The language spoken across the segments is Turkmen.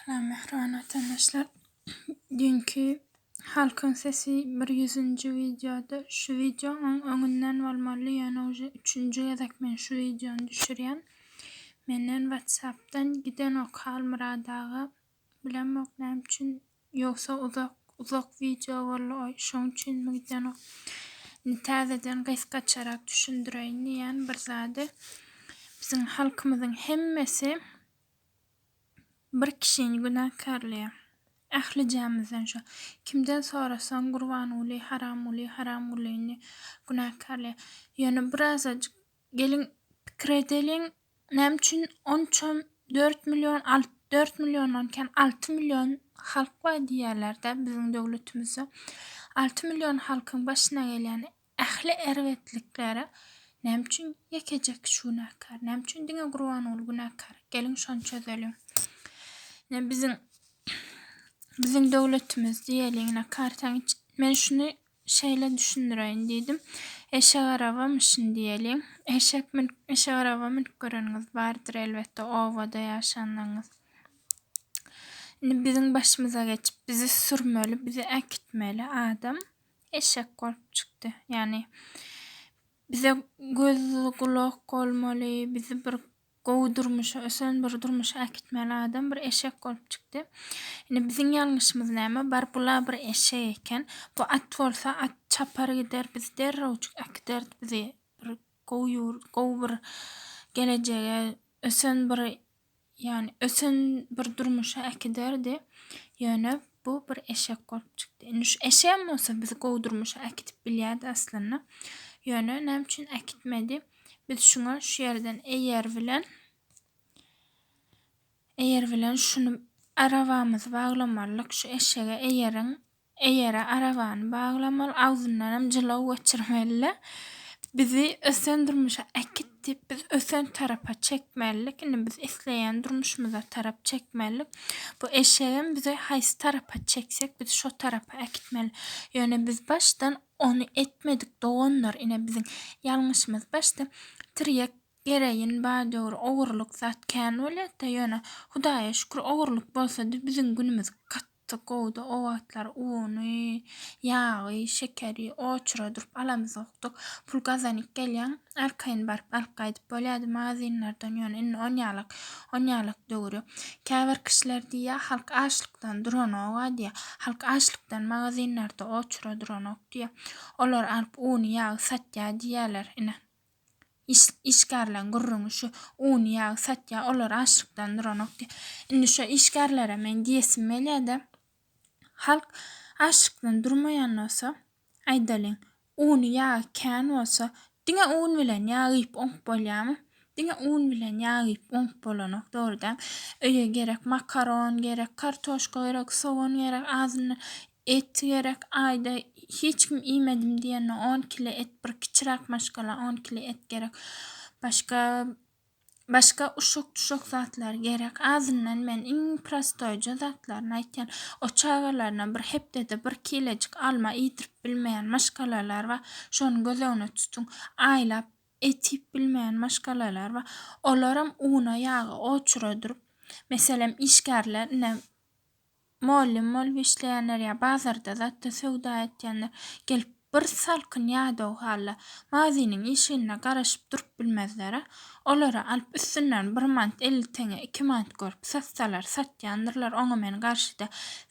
Salam mähriban watandaşlar. Düýnki Halkyň sesi bir ýüzünji wideoda şu wideo oň öňünden bolmaly ýöne uje üçünji gezek men şu wideony düşürýän. Menden whatsappdan gidenok Halmyrat aga bilemok näme üçin ýogsa uzak uzak wideo boldy oý şoň üçinmi gidenok. Indi täzeden gysgaçarak düşündireýin diýýän bir zady. Biziň halkymyzyň hemmesi Bir kişini günäkärleýär. Ählijämizden şo. Kimden sorasaň Gurbanguly, Haramguly, Haramgulyny günäkärleýär. Ýöne birazajyk geliň pikir edeliň, näme üçin onça dört million, dört milliondan kän 6 million halk bar diýýärler-dä biziň döwletimizde. 6 million halkyň başyna gelýän Ähli erbetliklere näme üçin ýekeje kişi günäkär? Näme üçin diňe Gurbanguly günäkär? Geliň şony çözeliň. Ine biziň biziň döwletimiz diýeliň ine kartaň iç men şuny şeýle düşündireýin diýdim. Eşek arabamyşyn diýeliň. Eşek münüp eşek araba münüp göreniňiz bardyr elbetde obada ýaşanlaryňyz. Indi biziň başymyza geçip bizi sürmeli, bizi äkitmeli adam eşek bolup çykdy. Ýagny bize göz gulak bolmaly, bizi bir gowy durmuşa, ösen bir durmuşa äkitmeli adam bir eşek bolup çykdy. Indi biziň ýalňyşymyz näme? Bar bula bir eşek eken. Bu at bolsa at çapar gider, bizi derrewjik äkiderdi bizi bir gowy ýurt, gowy bir gelejege, ösen bir Ýagny ösen bir durmuşa äkiderdi. Ýöne bu bir eşek bolup çykdy. Indi şu eşegem bolsa bizi gowy durmuşa äkidip bilýärdi aslynda. Ýöne näme üçin äkitmedi? Biz şuňa şu ýerden eýer bilen eýer bilen şuny arabamyzy baglamalydyk. Şu eşege eýeriň Eýere arabany baglamaly, agzyndanam jylaw geçirmeli-de, bizi ösen durmuşa äkit diýip, biz ösen tarapa çekmelidik. Indi biz isleýän durmuşymyza tarap çekmelidik. Bu eşegem bizi haýsy tarapa çeksek, bizi şo tarapa äkitmeli. Ýöne biz başdan ony etmedik doganlar, ine biziň ýalňyşymyz başda tirýek gereýin bar döwri ogurlyk zat kän bolýarda, ýöne Hudaýa şükür ogurlyk bolsady biziň günümiz gaty Gowudy o wagtlar uny, ýagy, şekeri oçura durup alamyzokdyk. Pul gazanyp gelýäň, arkaýyn baryp alyp gaýdyp bolýardy magazinlerden ýöne indi onýalak, onýalak döwür ýok. Käbir kişiler diýýär halk açlykdan duranoga diýýär. Halk açlykdan magazinlerde oçura duranok diýýär. Olar alyp uny, ýagy satýar diýýärler ine. Işgärleň gürrüňi şu, uny ýagy satýar, olar açlykdan duranok diýýär. Indi şo işgärlere meň diýesim gelýär-de, halk açlykdan durmaýan bolsa, aýdalyň, uny ýagy kän bolsa, diňe un bilen ýag iýip oňup bolýarmy? Diňe un bilen ýag iýip oňup bolanok, dogry dälmi? Öýe gerek makaron gerek, kartoşka gerek, sogan gerek, azyndan Et gerek aýda hiç kim iýmedim diýende on kile et bir kiçiräk maşgala on kile et gerek. Başga başga uşak tuşak zatlar gerek. Azyndan men iň prostoýja zatlaryny aýtýan. O çagalaryna bir hepdede bir kilejik alma iýdirip bilmeýän maşgalalar bar. Şony göz öňüne tutuň. Aýlap et iýip bilmeýän maşgalalar bar. Olaram una ýaga oçura durup meselem işgärler ine Mugallym bolup işleýänler ýa bazarda zatda söwda etýänler gelip bir salkyn ýadaw halda magazynyň işiginde garaşyp durup bilmezler-ä. Olara alyp üstünden bir manat 50 teňňe, iki manat görüp satsalar satýandyrlar, oňa men garşy däl.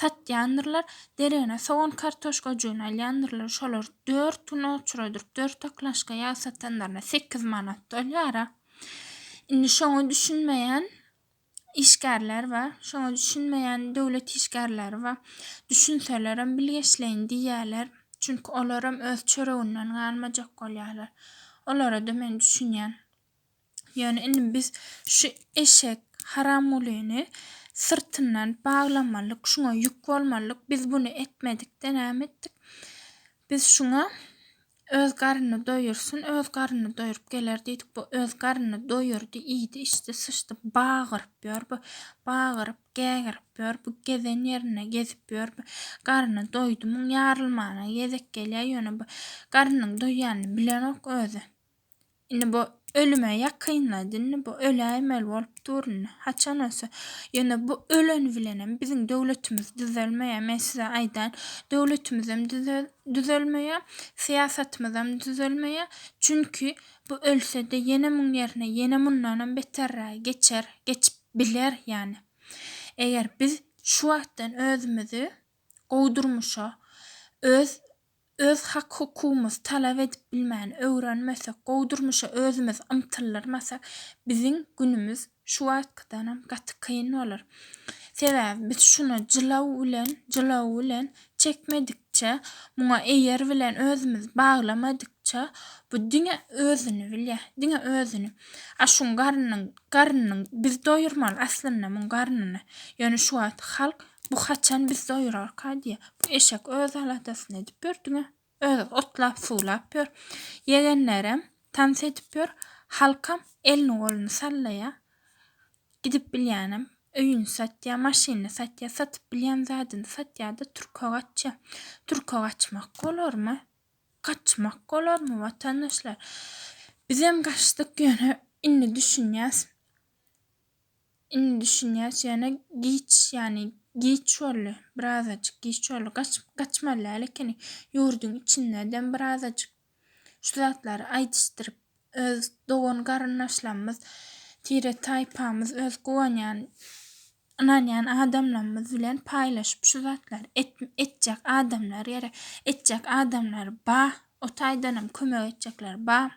Satýandyrlar, deregine sogan kartoşkajygyny alýandyrlar, şolar dört gün oçura durup dört oklaşka ýag satanlaryna sekiz manat bolýar-a. Indi şoňa düşünmeýän Işgärler bar. Şoňa düşünmeýän döwlet işgärleri bar. Düşünselerem bilgeşleýin diýýärler. Çünki olaram öz çöreginden galmajak bolýarlar. Olara-da men düşünýän. Ýöne indi biz şu eşek Haramgulyny syrtyndan baglamalyk, şuňa ýük bolmalyk. Biz buny etmedik-de näme etdik? Biz şuňa Öz garnyny doýursyn, öz garnyny doýuryp geler diýdik. Bu öz garnyny doýurdy, iýdi, içdi, syçdy, bagyryp ýör bu. Bagyryp, gägirip ýör bu. Gezen ýerinde gezip ýör bu. Garny doýdy, muň ýarylmana gezek gelýär, ýöne bu garnynyň doýýanyny bilenok özi. Indi bu. Ölüme ýakynlady indi bu öläýmeli bolup dur indi. Haçan ölse. Ýöne bu öleni bilenem biziň döwletimiz düzelmeýär. Men size aýdan döwletimizem düzelmeýär, syýasatymyzam düzelmeýär. Çünki bu ölse-de ýene muň ýerine ýene mundanam beterrägi geçer, geçip biler ýany. Eger biz şu wagtdan özümizi gowy durmuşa, öz Öz hak-hukugymyzy talap edip bilmäni öwrenmesek, gowy durmuşa özümizi ymtyldyrmasak, biziň günümiz şu wagtkydanam gaty kyn bolar. Sebäbi biz şuny jylaw bilen, jylaw bilen çekmedikçe, muňa eýer bilen özümizi baglamadykça, bu diňe özüni bilýär, diňe özüni. A şuň garnynyň, garnynyň biz doýurmaly aslynda muň garnyny. Ýöne şu wagt halk Bu haçan biz doýurarka diýýär. Bu eşek öz aladasyny edip ýör diňe. Özi otlap-suwlap ýör. Ýegenlerem tans edip ýör. Halkam elini-goluny sallaýar. Gidip bilýänem öýüni satýar, maşynyny satýar, satyp bilýän zadyny satýar-da türke gaçýar. Türke gaçmak bolarmy? Gaçmak bolarmy watandaşlar? Bizem gaçdyk ýöne indi düşünýäs. Indi düşünýäs ýöne giç ýany giç boldy birazajyk giç boldy gaç gaçmaly däl ekeni ýurduň içindedem birazajyk şu zatlary aýdyşdyryp öz dogan garyndaşlarymyz tire taýpamyz öz guwanýan ynanýan adamlarymyz bilen paýlaşyp şu zatlary et etjek adamlar gerek etjek adamlar ba o taýdanam kömek etjekler ba.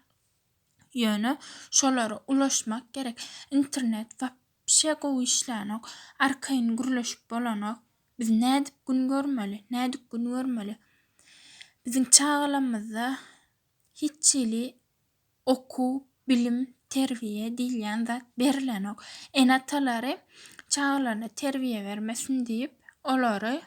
Ýöne şolara ulaşmak gerek. Internet wapşe gowy işlänok. Arkaýyn gürleşip bolanok. Biz nädip gün görmeli? Nädip gün görmeli? Biziň çagalarymyzda hiç hili okuw, bilim, terbiýe diýilýän zat berilenok. Ene-atalary çagalaryna terbiýe bermesin diýip, olary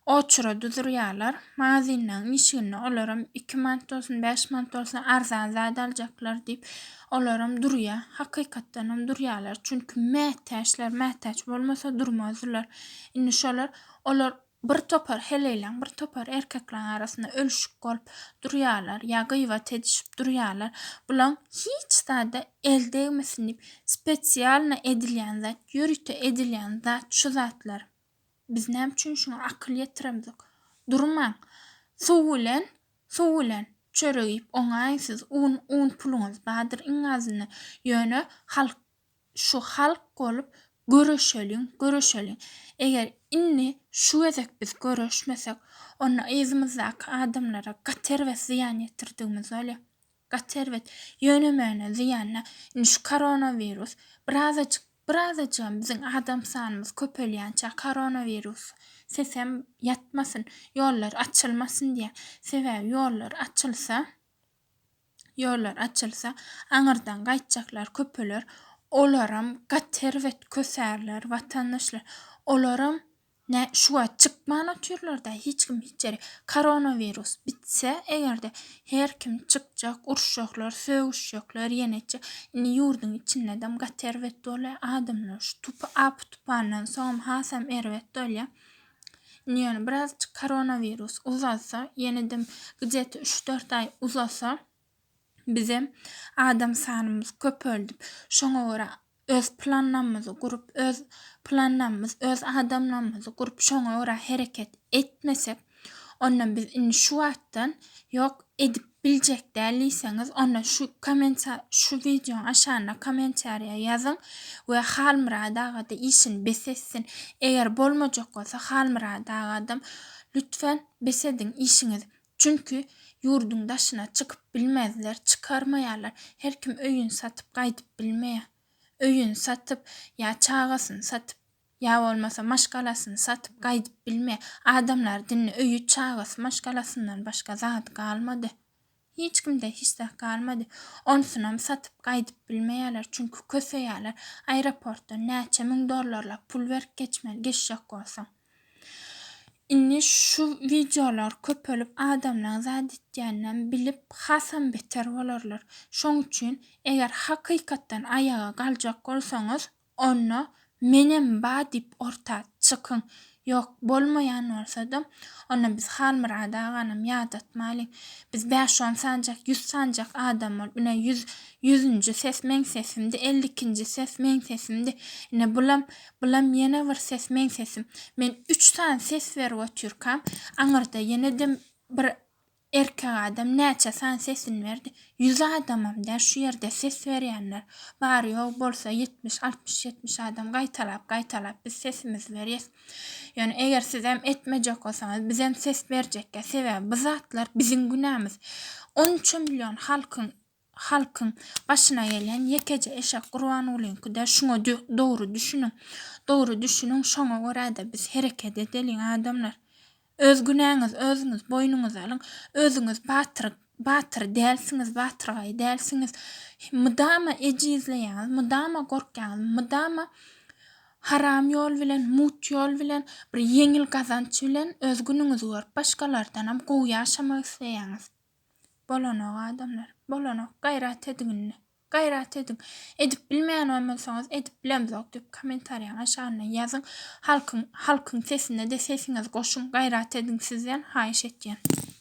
Oçura duzurýarlar. Magazinleň işiginde olaram iki manat bolsun, bäş manat bolsun arzan zat aljaklar diýip, olaram durýar. Hakykatdanam durýarlar. Çünki mätäçler, mätäç bolmasa durmazdylar. Indi şolar, olar bir topar heleýleň, bir topar erkekleň arasynda ölüşik bolup durýarlar ýa gybat edişip durýarlar. Bulaň hiç zada el degmesin diýip, spesialno edilýän zat, ýörite edilýän zat şu zatlar. Biz näme üçin şuňa akyl ýetiremzok? Durmaň. Suw bilen, suw bilen çörek iýip oňaýyň siz, un, un puluňyz bardyr iň azyndan. Ýöne halk, şu halk bolup göreşeliň, göreşeliň. Eger indi şu gezek biz göreşmesek, onda yzymyzdaky adamlara gaty erbet zyýan ýetirdigimiz bolýar. Gaty erbet. Ýöne-möne zyýanla. Indi şu koronawirus birazajyk, birazajygam biziň adam sanymyz köpelýänçä koronawirus sesem ýatmasyn, ýollar açylmasyn diýýär. Sebäbi ýollar açylsa, ýollar açylsa aňyrdan gaýtjaklar köpeler. Olaram gaty erbet kösärler watandaşlar. Olaram Nä şu wagt çykman otyrlarda hiç kim hiç ýere. Koronawirus bitse egerde her kim çykjak, uruşjaklar, sögüşjekler ýene etjek. Indi ýurduň içindedem gaty erbet bolýar. Adamlar şu tupy apy tupandan soňam hasam erbet bolýar. Indi ýöne birazjyk koronawirus uzalsa ýenedem gdýeto üç-dört aý uzasa Bizem adam sanymyzy köpeldip, şoňa görä öz planlarymyzy gurup, öz planlarymyz, öz adamlarymyzy gurup, şoňa görä hereket etmesek, onda biz indi şu wagtdan ýok edip biljek däl diýseňiz, onda şu kommentar şu wideoň aşagyna kommentariýa ýazyň we Halmyrat agada işini bes etsin. Eger bolmajak bolsa Halmyrat agadam lütfen bes ediň işiňizi. Çünki ýurduň daşyna çykyp bilmezler, çykarmaýarlar. Her kim öýüni satyp gaýdyp bilmeýär. Öýüni satyp ýa çagasyny satyp, ýa bolmasa maşgalasyny satyp gaýdyp bilmeýär. Adamlar dindi öýi, çagasy, maşgalasyndan başga zady galmady. Hiç kimde hiç zat galmady. Onsunam satyp gaýdyp bilmeýärler, çünki köseýärler. Aeroportdan näçe müň dollarlap pul berip geçmeli, geçjek bolsaň. Indi şu wideolar köpelip adamlaň zat etýäninem bilip hasam beter bolarlar. Şoň üçin eger hakykatdan aýaga galjak bolsaňyz onda menem ba diýip orta çykyň. Ýok, bolmaýan bolsa-da, onda biz Halmyrat aganam ýadatmalyň. Biz bäş-on sanjak, ýüz sanjak adam bolup, ine, ýüz, ýüzünji ses meň sesimdi, ellikinji ses meň sesimdi. Ine, bulam, bulam ýene bir ses meň sesim. Men üç sany ses berip otyrkam, aňyrda ýene-de bir Erkek adam näçe sany sesini berdi? Ýüz adamam däl şu ýerde ses berýänler. Bary-ýogy bolsa 70, 60, 70 adam gaýtalap gaýtalap biz sesimizi berýäs. Ýöne eger sizem etmejek bolsaňyz bizem ses berjekgä sebäbi bu zatlar biziň günämiz. Onça million halkyň halkyň başyna gelýän ýekeje eşek Gurbangulyňky däl şuňa dogry düşüniň. Dogry düşüniň şoňa görä-de biz hereket edeliň adamlar. Öz günäňizi özüňiz boýnuňyza alyň. Özüňiz batyr batyr dälsiňiz, batyrgaý dälsiňiz. Mydama ejizleýäňiz, mydama gorkýaňyz, mydama haram ýol bilen, mugt ýol bilen, bir ýeňil gazanç bilen öz günüňizi görüp başgalardanam gowy ýaşamak isleýäňiz. Bolanok adamlar, bolanok. Gaýrat ediň indi. Gaýrat ediň. Edip bilmeýän bolsaňyz edip bilemzok diýip kommentariýaň aşagynda ýazyň. Halkyň halkyň sesine-de sesiňizi goşuň. Gaýrat ediň sizden haýyş etýän.